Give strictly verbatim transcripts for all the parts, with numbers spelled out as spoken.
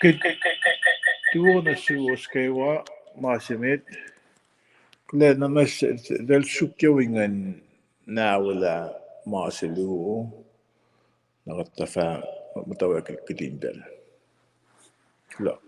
Ke tuo nuh suwos kwewa, ma se met, kuloh na ma se, eltahl suk ke wi ingacn, na wala ma se luo, na kuht tuhfah muhtwacwacack kihtin pacl. Kuloh.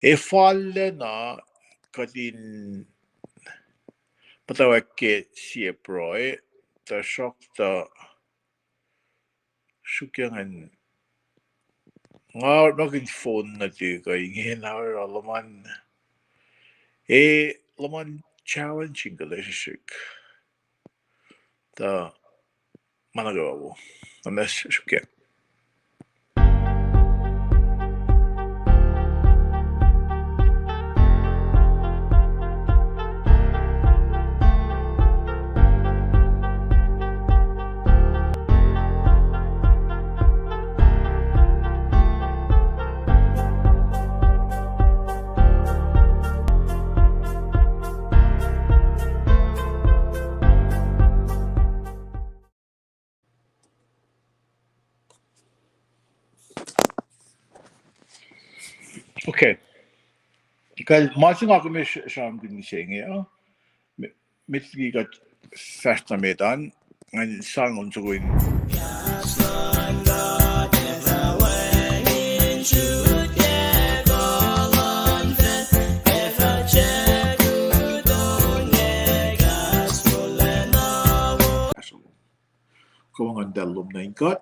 Ac fal lacna kuht in muhtwacwacack ke sie pruhe, tuhsruhktuh suk ke ngan, nga orekmakihn phone nuhtihk uh ingena oruh luhman, e, luhman challenging kuh leisrihsrihk. Tuh ma nuh kwewa wo, na ma suk ke Okay. Kal ma se nga kom sramsramkihn mihsenge uh, met liki kuht fahsr nuh met an, ngan sang on soko in Kom ngan tuh lom nuh in kuht,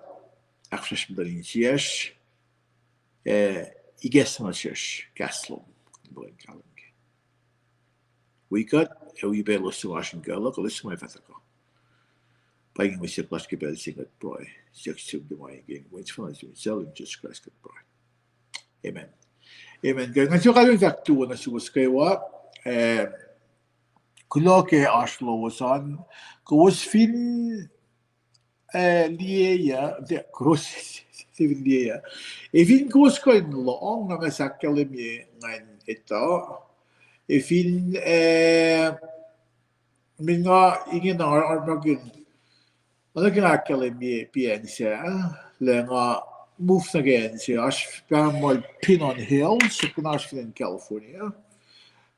ahkfahsrye muhtuhn insiyacsr, ac ikacslah nuh sesr kahs lom, in kahlwem ke wi kuht, ac wi pac elos suc ma oasr in kuh luhk, elos suc ma fah tuhkuh. Pa inge mwe siyuck lasr ke pacl se inge kuht pruhe, siyuck sum ke ma inge, in wins fana sum sel in Jesus Christ kuht pruhe. Amen. Amen. Ke ngan siyuck kalmen fahk tuo nuh suwos kwewa, eh, kuloh ke oasr lowos an, kowos fin eh, liye, tiac, kowos fin liye. Ac fin kowos kuh in lohng, na nga ahkkahlwemye ngan etuh. Ac fin, eh, min nga ingena orekmakihn, nga nuh ke nga ahkkahlwemye piacng sac, lah nga move nuh ke acn se, oasr pa muh Pinon Hills, kuh na oasr fin acn California.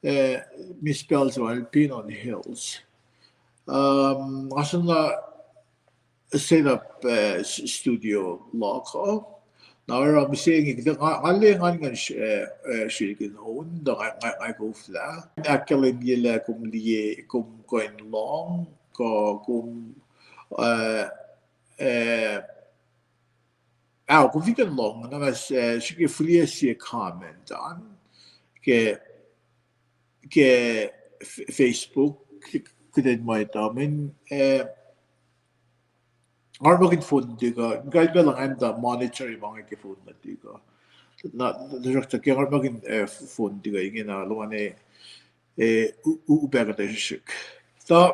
Eh, misspell se muh Pinon Hills. Um, nga soenna set up, eh, s-, studio luhk uh. Na oruh mihsenge, nga, nga liye ngan ngan, eh, srihke on, tuh nga, nga, nga koflah ahkkahlwemye lah kom liye, kom kuh in lohng, kuh kom, eh, eh, ao, kom fin kuh in lohng, na nga, eh, srihke fihliyac sie comment an ke, ke F-, Facebook, kuht in mwet uh, min, eh, nga orekmakihn phone nuhtihk uh, kalmac lah ngan tuh monitor ma inge ke phone nuhtihk uh. Na, tuhsruhktuh ke nga orekmakihn, eh, phone nuhtihk uh ingena, luhman e, Eh, u-, u-, upac kuht srihsrihk. Tuh,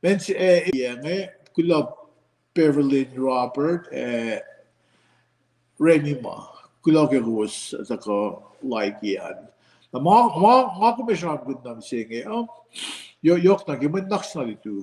men se, eh, eh, inge, kuloh Beverly, Robert, eh, Renima, kuloh ke kowos tuhkuh like an. Na ma, ma, ma kom ac sramsramkihn nuh se inge, uh, yo-, yohk nuh ke mwe nuhnak se na lutu.